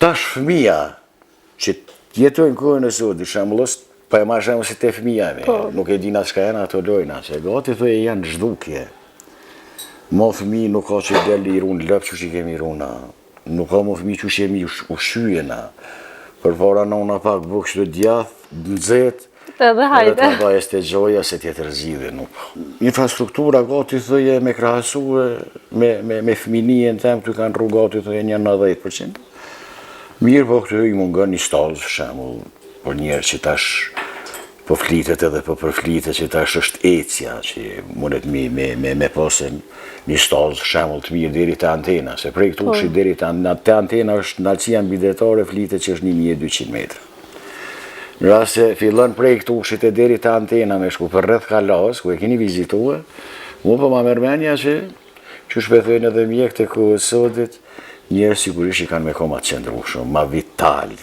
Tash fëmija që jetojnë kohën e sodit, shembull, po e marr shembull si te fëmija me, po. nuk e dinë as çka janë ato lojna, se gati thoje janë zhdukje. Mo fëmi nuk ka që del i run lopë qysh i kemi run na. Nuk ka mo fëmi qysh jemi ushqye na. Përpara nona pak bukë qëtu djath, nxehtë, Edhe hajde. Edhe të bëjë este gjoja se tjetër zgjidhje nuk. Infrastruktura gati thoje me krahasue me, me, me fëminien tem këtu kanë rrugë gati thoje një 90%. Mirë po këtu i mungon një stallë, shembull, për njerëz që tash po flitet edhe po përflitet që tash është ecja, që mundet me, me, me, me pasën një stallë, shembull të mirë deri te antena, se prej këtu po. deri te, te antena është naltësia mbidetare flitet që është 1200 metra. Në rast se fillon prej këtushit e deri te antena me shku përreth kalasë, ku e keni vizitue, mu po ma merr menja që, qysh po thojnë edhe mjekët e kohës sodit, njerëz sigurisht që kanë me kon ma të qëndrueshëm, ma vital,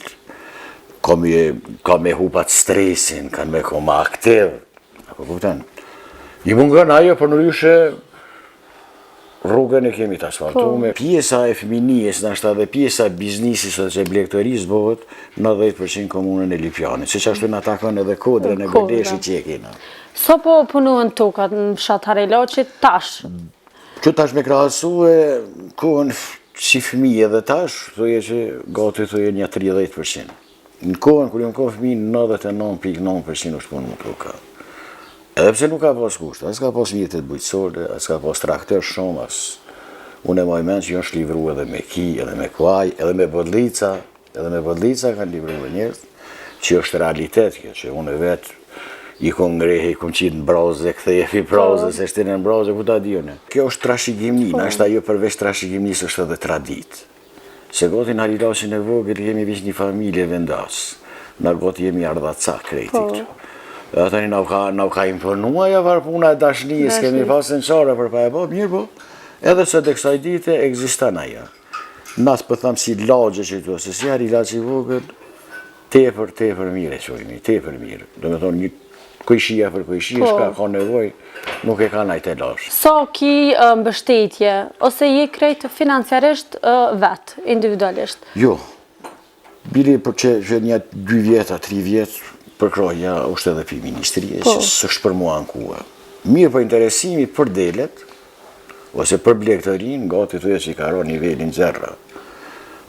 ka me, ka me hup atë stresin, kanë me kon ma aktiv, apo kupton? I mungon ajo përndryshe, Rrugën e kemi të asfaltume. Po. Pjesa e fëminies, nashta edhe pjesa e biznisit ose blegtorisë bëhet 90% komunën e Lipjanit. Se qashtu na takon edhe kodrën e Gërdeshit që e kena. Sa po punohen tokat në fshat Harilaçit tash? Kjo tash me krahasu e kohën si fëmijë edhe tash, thuje që gati thuje një 30%. Në kohën kur jam konë fëmijë, 99.9% është punu toka. Edhe pse nuk ka pas kushte, as ka pas mjetet bujqësore, as ka pas traktor shumë, as unë e maj mend që janë shlivru edhe me ki, edhe me kuaj, edhe me bodlica, edhe me bodlica kanë livru dhe njerëz, që është realitet kjo, që unë vetë i kom ngrehe, i kom qitë në braze, ktheje pi braze, po. se shtinë në braze, ku ta di unë. Kjo është trashëgimi, po. nashta jo përveç trashëgimisë është edhe traditë. Se gati në Harilaçin e vogël jemi veç një familje vendas. Na gati jemi ardhacak krejti po. këtu. Edhe tani na ka, na ka imponu ajo farë puna e dashnisë, kemi pasën qare për pa e bo, mirë po, edhe sot e kësaj dite ekziston ajo. Na s'po tham si lagje që këtu, se si Harilaç i vogël, Tepër, tepër mirë e qojmi, tepër mirë. Do me thonë, një kojshia për kojshia, po. shka ka nevoj, nuk e ka naj telash. Sa ki mbështetje, ose je krejt financiarisht vetë, individualisht? Jo, bile për që, që një dy vjetë, a tri vjetë, përkrahja është edhe pi ministrie, po. që s'është për mua ankua. Mirë po interesimi për delet, ose për blegtorinë, gati thuje që i ka ra nivelin zero.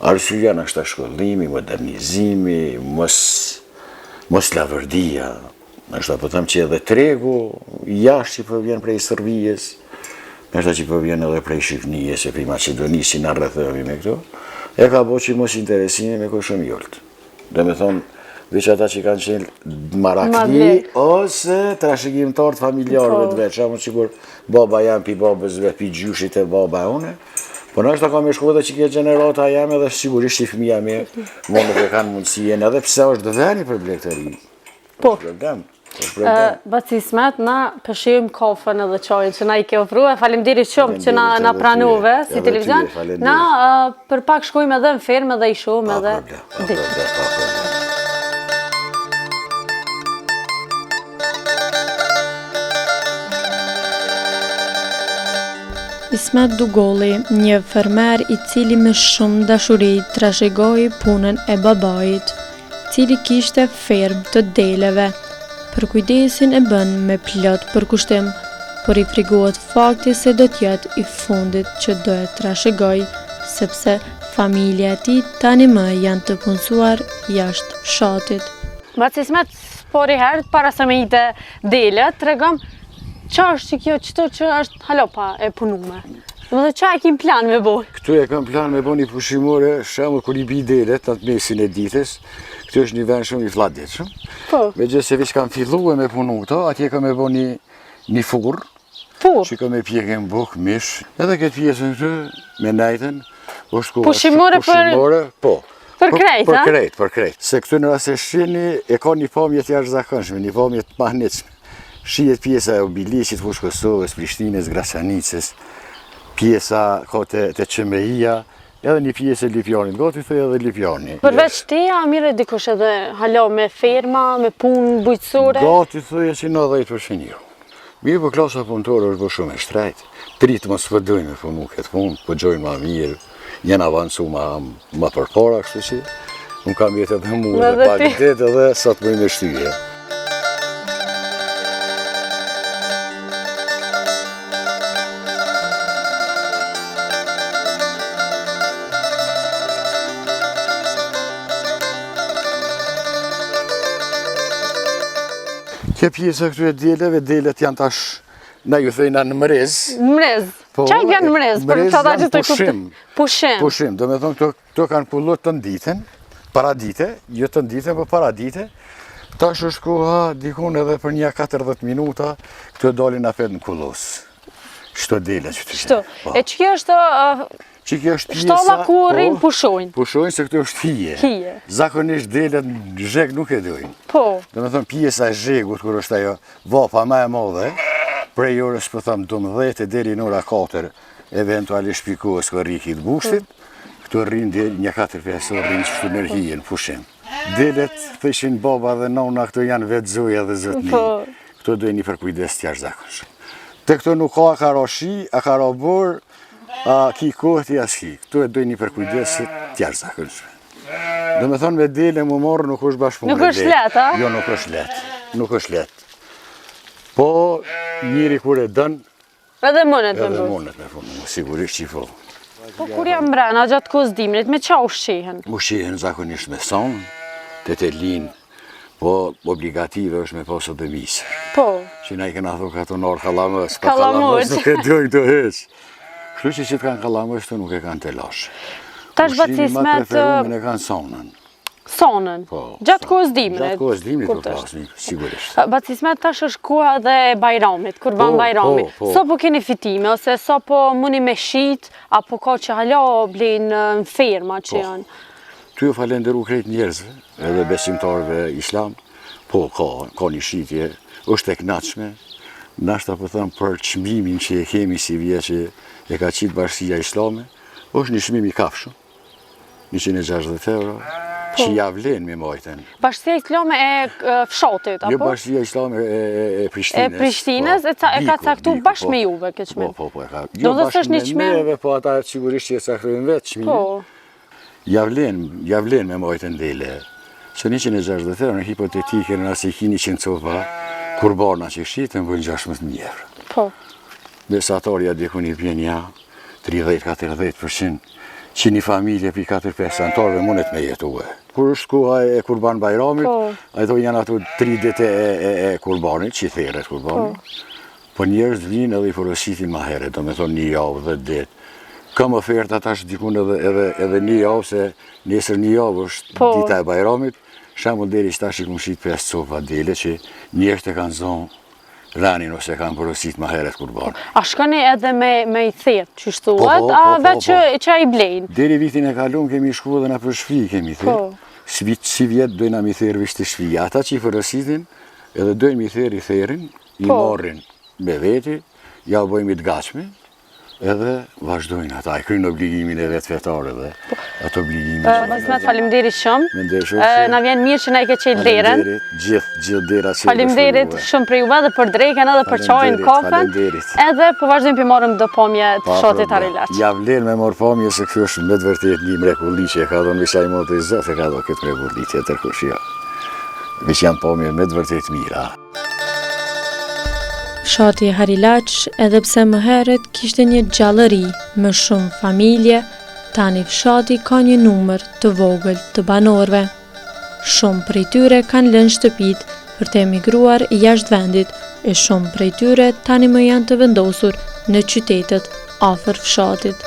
Arsyeja nashta shkollimi, modernizimi, mos, mos lavërdia. Nashta po them që edhe tregu, jashtë që po vjen prej Serbijës, nashta që po vjen edhe prej Shqipnisë e prej Maqedonisë që na rrethohemi me këto, e ka bo që mos interesimi me kon shumë i ulët. Do me thonë, veç ata që kanë qenë marakli, ose trashëgimtarët familjarëve po. të vetë, shumë sikur baba jam pi babës vetë, pi gjyshit e baba e une, po nashta ka me shku edhe që kjo gjenerata jam edhe sigurisht që fëmija me, mo nuk e kanë mundësien, edhe pse është veni për blegtori. Po. Problem. Baci Ismet, na po shijojmë kafen edhe çajin që na i ke ofru, e faleminderit shumë që na, na pranove si televizion. Na për pak shkojmë edhe në fermë edhe i shohim edhe... Pa problem, pa problem. Ismet Dugolli, një fermer i cili me shumë dashuri trashëgoi punën e babait. cili kishte fermë të deleve. Përkujdesin e bën me plot përkushtim, por i frikohet fakti se do të jetë i fundit që do e trashëgojë, sepse familja e tij tani më janë të punësuar jashtë fshatit. Baci Ismet, por i herë, para se me hi te delet, tregom, ça është që kjo qëtu që është hala pa e punume? Dhe ça e ki n'plan me bo? Këtu e kam plan me bo një pushimore, shembull kur i bi delet, në atë mesin e ditës, këtu është një vend shumë i flladitshëm. Po. Megjithëse veç kam fillue me punu këto, atje kam me bo një, një furrë, Furrë? Që kam me pjekën bukë, mish, edhe këtë pjesën këtu, me nejtën, është ku Pushimore për... Pushimore, po. Për krejt, për krejt, për krejt. Se këtu në rast se shihni, e ka një pamje të jashtëzakonshme, një pamje të mahnitshme. Shihet pjesa e Obiliqit, Fushë Kosovës, Prishtinës, Graçanicës, pjesa ka te, te QMI-ja, edhe një pjesë e Lipjanit, gati thoj edhe Lipjani. Përveç teje, a mirret dikush edhe hala me ferma, me punë bujqësore? Gati thoj e që 90% jo. Mirë, po klasa punëtore është bo shumë e shtrejtë. T'rijtë mos po dojnë me punu këtë punë, po gjojnë ma mirë. Janë avancu ma, ma përpara, kështu që më ka mjetë edhe mu edhe pak ditë edhe sot më i me shtyje. Kjo pjesa këtu e deleve, delet janë tash, na ju thojna në mrez. Në mrez. Po, Ça i bjen mrez? Për të ata që të pushim. Pushim. Pushim, do me thonë këto, këto kanë kullu tanë ditën, para dite, jo tanë ditën, po para dite. Tash është koha dikun edhe për nja 40 minuta, këto dalin apet në kullosë. Qëto dele që të Qëto. Po. E që kjo është Që kjo është pjesa... Shtalla ku po, rrinë pushojnë. Pushojnë se këtu është hije. Hije. Zakonisht delet në zheg nuk e dojnë. Po. Do me thonë pjesa e zhegut kur është ajo vapa ma e madhe, prej orës po them 12 e deri në ora 4, eventualisht pikos korrikit gushtit, po. këtu rrinë deri një 4-5 orë rrinë qështu në hije në pushim. Delet, thëshin baba dhe nona, këto janë vetë zoja dhe zotni. Po. Këto dojnë një përkujdes të jashtëzakonshëm. Te këto nuk ka, a ka ra shi, a ka ra borë, a ki kohë ti a s'ki. Këto e dojnë një përkujdes të jashtëzakonshme. Do me thonë me dele m'u marrë nuk është bash punë. Nuk është lehtë, a? Jo, nuk është lehtë. Nuk është lehtë. Po, njeri kur e don, Edhe mundet me Edhe mundet me punu, sigurisht që po. Po kur janë mbrena gjatë kohës dimrit, me ça ushqehen? Ushqehen zakonisht me sanë, tetelin, po obligative është me pasë edhe misër. Po. Që na i kena thonë ka të nërë kallamës, po kallamës nuk e dojnë të heq. Kështu që që të kanë kallamës, të nuk e kanë telashe. Tash Ushqimi ma preferumin e kanë sanën. Sonën, po, gjatë kohës dimrit. Gjatë kohës dimrit, po flasim, sigurisht. Bac Ismet, tash është koha dhe e bajramit, kurban po, bajramit. Po, po. Sa po keni fitime, ose sa po muni me shit, apo ka që hala blejnë në ferma që janë? Tu ju falenderu krejt njerëzve, edhe besimtarëve islam, po ka, ka një shitje, është e knaqshme, nashta po them për çmimin që e kemi sivjet që e ka qitë bashkësia islame, është një çmim i kapshëm, 160 euro, po. që ja vlen me majtën. Bashkësia Islame e fshatit, apo? Jo, Bashkësia Islame e Prishtinës. E Prishtinës, po. e ka caktu bashkë po. me juve këtë çmim. Po, po, po, e ka. Jo, bashkë me neve, po ata sigurisht që e caktojnë vetë çmimin. Po. Ja vlen, ja vlen me majtën dele. Se 160 euro në hipotetike në rast se ki 100 copa, kurbana që shiten, bëjnë 16.000 euro. Po. Mesatarja dikun i bjen ja, 30-40 për qind, që një familje prej 4-5 anëtarëve mundet me jetue. Kur është koha e kurban bajramit, po. ato janë ato 3 ditë e, e, e kurbanit, që i theret kurbanit, po. po njerëz vinë edhe i porositin ma herët, do me thonë një javë dhe ditë. Kam oferta tash dikun edhe, edhe, edhe një javë, se nesër një javë është po. dita e bajramit, shembull deri që tash i kum shit 5 copa dele që njerëzit e kanë zonë ranin ose kanë porosit ma herët kurban. A shkoni edhe me, me i therë, qysh thuhet, po, po, a po, veç po. që, që i blejnë? Deri vitin e kalum kemi shku edhe nëpër shpi kemi therë. Po. Si vit, si vjet dojna mi therë veç te shpia. Ata që i porositin, edhe dojnë mi therë, i therin, i Po. marrin me veti, ja bëjmë i të gatshme, edhe vazhdojnë ata, e krynë obligimin e vetë fetar edhe ato obligimin që Bac Ismet, faleminderit shumë. Me nder shumë Ë, që- Na vjen mirë që na i ke qelë derën. Faleminderit, gjithë, gjithë dera që Faleminderit shumë për juve edhe për drekën edhe për çajin, Faleminderit, kafen. faleminderit. Edhe po vazhdojmë po marrim do pamje të fshatit Harilaç. Ja vlen me marrë pamje se kjo është me të vërtet një mrekulli që e ka dhënë veç ai Madhi Zot e ka dhënë këtë mrekulli tjetër kush jo. Veç janë pamje me të vërtet mira. Fshati Harilaç, edhe pse më herët kishte një gjallëri me shumë familje, tani fshati ka një numër të vogël të banorëve. Shumë prej tyre kanë lënë shtëpitë për të emigruar jashtë vendit e shumë prej tyre tani më janë të vendosur në qytetet afër fshatit.